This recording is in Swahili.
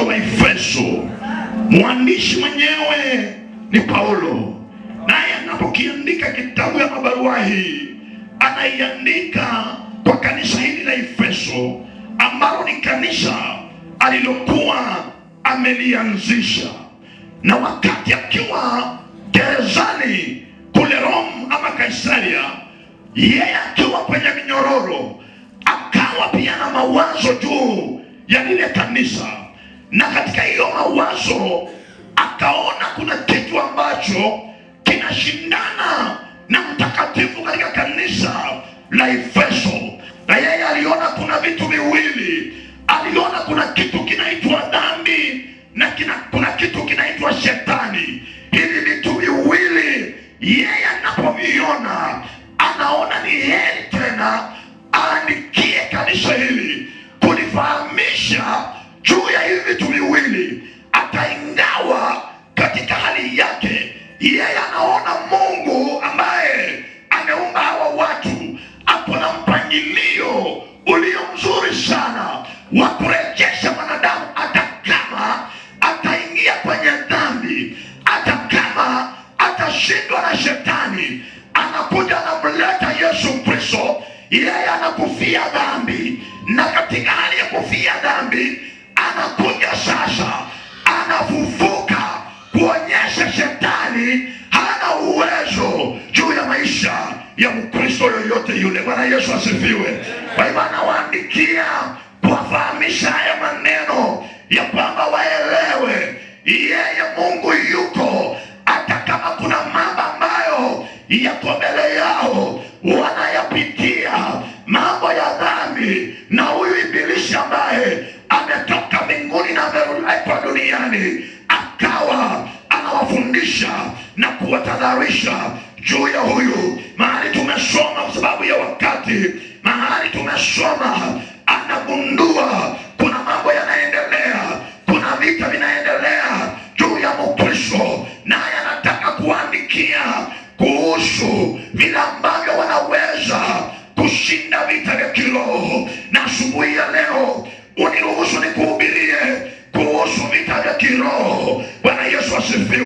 Wa Efeso. Mwandishi mwenyewe ni Paulo, naye anapokiandika kitabu ya mabarua hii anaiandika kwa kanisa hili la Efeso ambalo ni kanisa alilokuwa amelianzisha, na wakati akiwa gerezani kule Rome ama Kaisaria, yeye akiwa kwenye minyororo akawa pia na mawazo juu ya lile kanisa, na katika hiyo mawazo akaona kuna kitu ambacho kinashindana na mtakatifu katika kanisa la Efeso. Na yeye aliona kuna vitu viwili, aliona kuna kitu kinaitwa dhambi na kuna kitu kinaitwa shetani. Hivi vitu viwili yeye anapoviona anaona ni heri tena aandikie kanisa hili kulifahamisha juu ya hivi vitu viwili. Ataingawa katika hali yake yeye anaona Mungu ambaye ameumba hawa watu ako na mpangilio ulio mzuri sana wa kurejesha mwanadamu, hata kama ataingia kwenye dhambi, hata kama atashindwa na shetani, anakuja anamleta Yesu Kristo, yeye anakufia dhambi, na katika hali ya kufia dhambi anakuja sasa anafufuka kuonyesha shetani hana uwezo juu ya maisha ya Mkristo yoyote yule. Bwana Yesu asifiwe. Kwa hivyo anawaandikia kuwafahamisha haya maneno ya kwamba waelewe yeye Mungu yuko, hata kama kuna mambo ambayo yako mbele yao wanayapitia, mambo ya dhambi, na huyu ibilisi ambaye ametoka mbinguni na ameletwa duniani akawa anawafundisha na kuwatadharisha juu ya huyu. Mahali tumesoma kwa sababu ya wakati, mahali tumesoma anagundua kuna mambo yanaendelea, kuna vita vinaendelea juu ya Mkristo, naye anataka kuandikia kuhusu vile ambavyo wanaweza kushinda vita vya kiroho. Na asubuhi ya leo uniruhusu nikuhubirie kuhusu vita vya kiroho. Bwana Yesu asifiwe.